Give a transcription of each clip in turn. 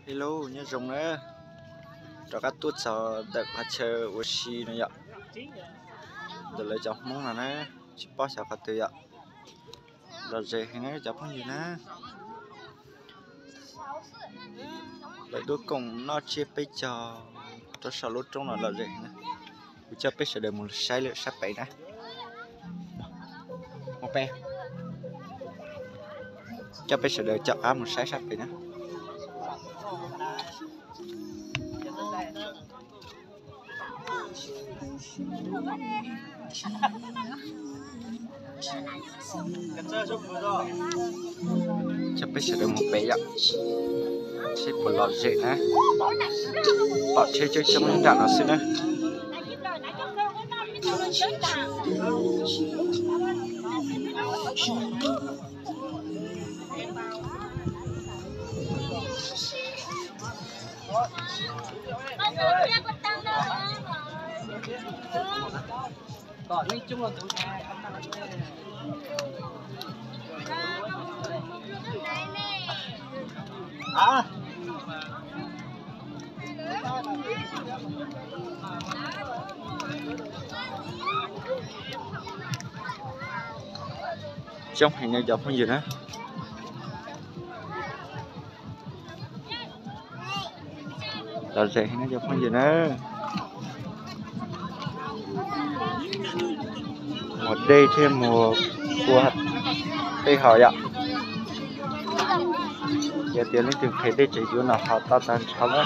Hello, nyob zoo na, rov qab tuaj txog ntawm qhov chaw ua si no yom, ntawm lawv cov Hmoob no na, tsis paub xyov qhov twg yom. Lom zem heev na cov phooj ywg na. Lawv tuaj koom noj tsiab peb caug rau saum lub roob no lom zem heev na. Kuv coj peb sawv daws mus saib lawm sab pem na. Mus pem. Coj peb sawv daws caum qab mus saib sab pem na. Coj peb sawv daws mus pem yom, seb puas lom zem na. Pom tsheb coob coob nram no xwb na. Coob heev na cov phooj ywg na. Lom zem heev na cov phooj ywg na. Muag dej thiab muag kua tej haus yom. Yog tias leej twg nqhis dej tseem yuav no haus tau tag nrho na.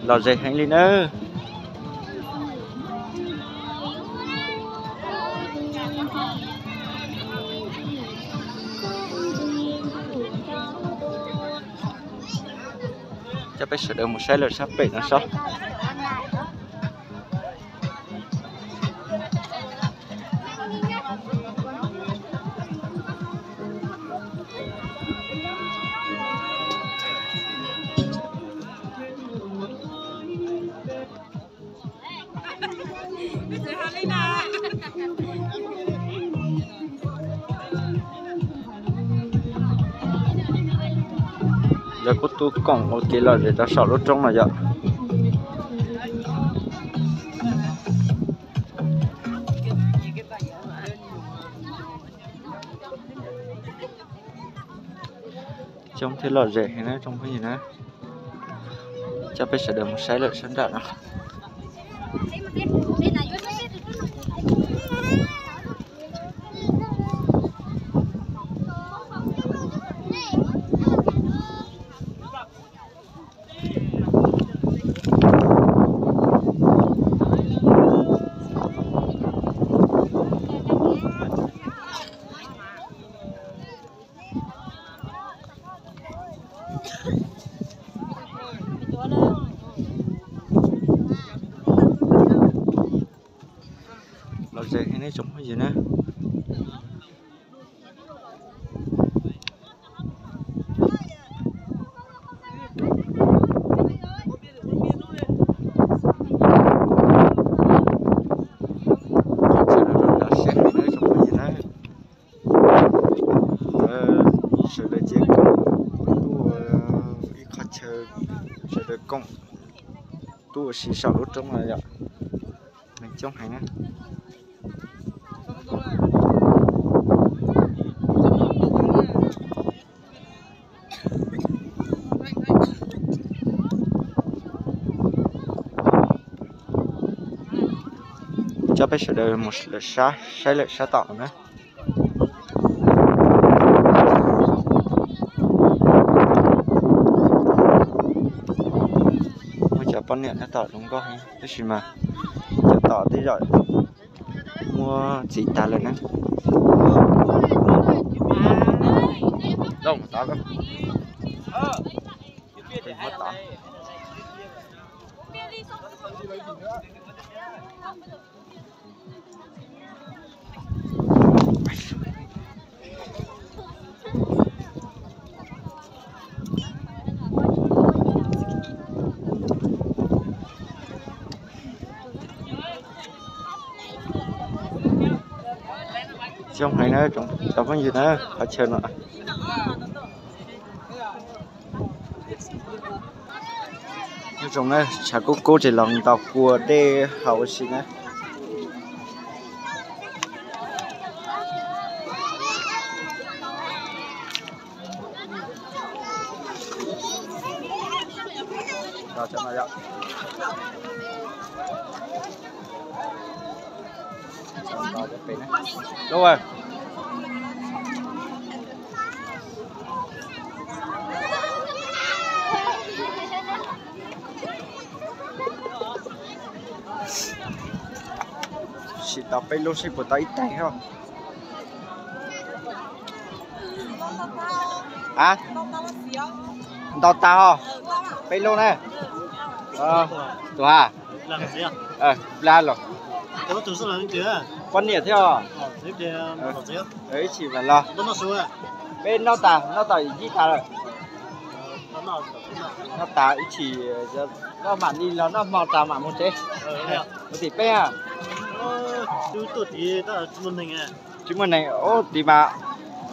Lom zem heev li nawb. Coj peb sawv daws mus saib lawm sab pem no sob. Lawv kuj tuaj koom ua kev lom zem rau saum lub roob no yom. Coob thiab lom zem heev na tsoom phooj ywg na. Coj peb sawv daws mus saib lawm sab nram no. Lom zem heev nej tsoom phooj ywg na. Sawv daws cia koom tuaj ua ib qho chaw, sawv daws koom tuaj ua si saum lub roob no yom. Neeg coob heev na. Coj peb sawv daws mus lawm sab, saib lawm sab tom no na. Muaj cov poj niam nyob tom zoo nkauj heev tab sis mas cov tom tej zaum muaj txiv tas lawm na. Muab tod. Zoo heev na tsoom phooj ywg na, qhov chaw no. Nyob zoo na, tshav kub kub ces los ntaus kua dej haus ua si na. Sim tau peb lub seb puas tau ib tais os. A, ntau tas os. Peb lub na. Tus ha, pla los. Poj niam thiab os. Ib chim mam los. Peb noj tas, noj tas ib tas lawm. Noj tas ib chim, noj mam li los noj hmo tas mam mus tsev. Mus tim peb a. Tsis muaj neeg, ub, tim mas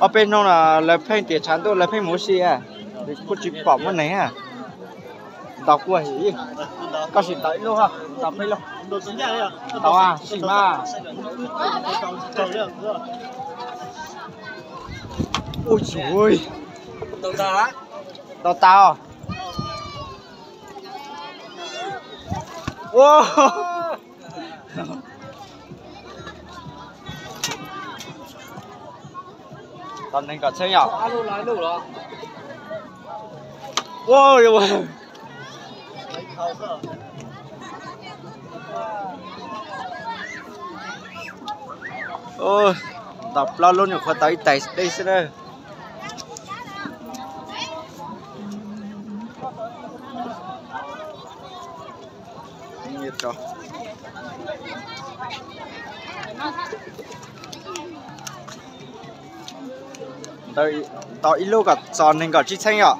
ob peb hnub no lawv pheej tias tshav ntuj lawv pheej mus ua si, kuj tsis pom muaj neeg. Ntaus kuaj, koj sim ntaus ib lub, ntaus peb lub. Ntaus sim mas. Ui, ntaus tas os. Tau nees nkaum txheeb yom. Ntaus plaub lub nyuam qhuav tau ib tais dej xwb na. Ntaus ib lub kom txog nees nkaum tsib txheeb yom.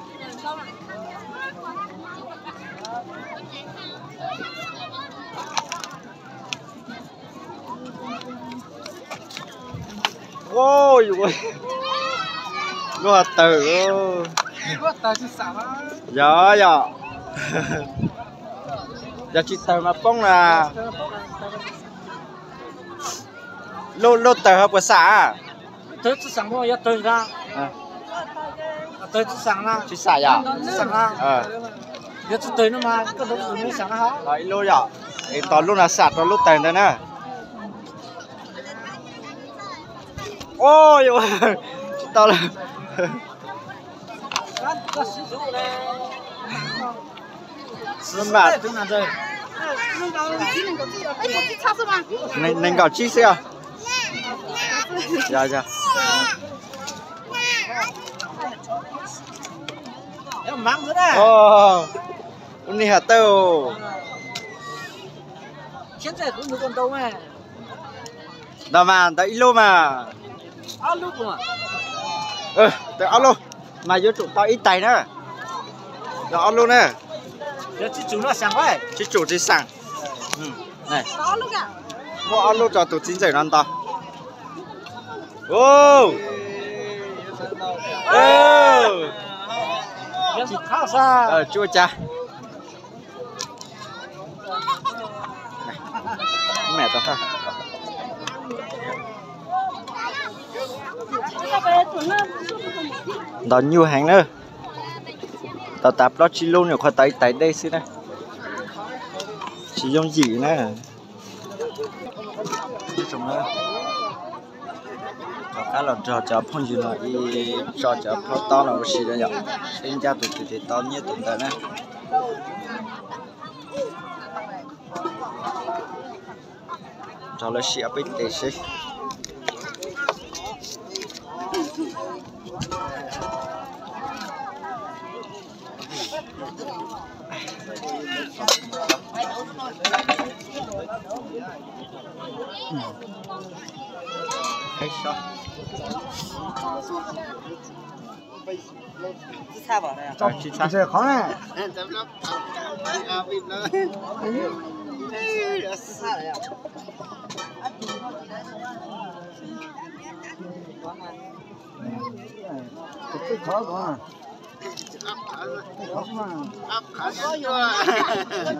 Lub hauv taws. Yog yog. Yog tsis tawg mas poob na. Lub, lub tawg ho puas xam? Tsis xam yom? Ib lub yom, es tos lub no xam rau lub tawg ntawd na. Tsis tau lawm. Nees nkaum tsib xwb os. Yog yog. Ub, nej has tau. Ntawd mas ntawd ib lub mas. Tawg ob lub mas yuav tsum tau ib tais na. Yog ob lub na. Tsib tsum tsis xam. Muab ob lub tso tus txiv ntxawm no nto. Tsis ua cas. Ntaus nyuaj heev na. Tau tas plaub tsib lub nyuam qhuav tau ib tais dej xwb na. Tsis yooj yim na. Rov qab los nrog cov phooj ywg no ib tso cov plaub tob no ua si na yom. Seb ncaj tus twg ces tau nyiaj tus ntawd na. Nrog lawv sim ob peb tes seb.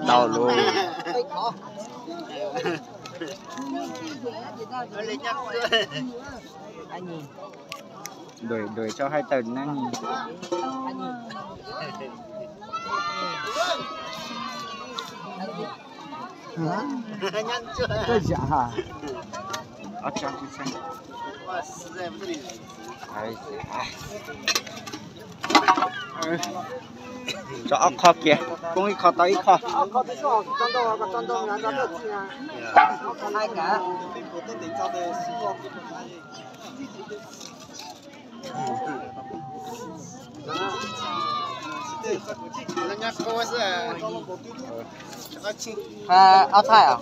Tau lus. Đuổi, đuổi cho hai tờ năng. Hả? Có dạ hả? Ở trong tôi xem. Ai dạ. Cho ob qho kiag, poob ib qho tau ib qho. Ob thaij os.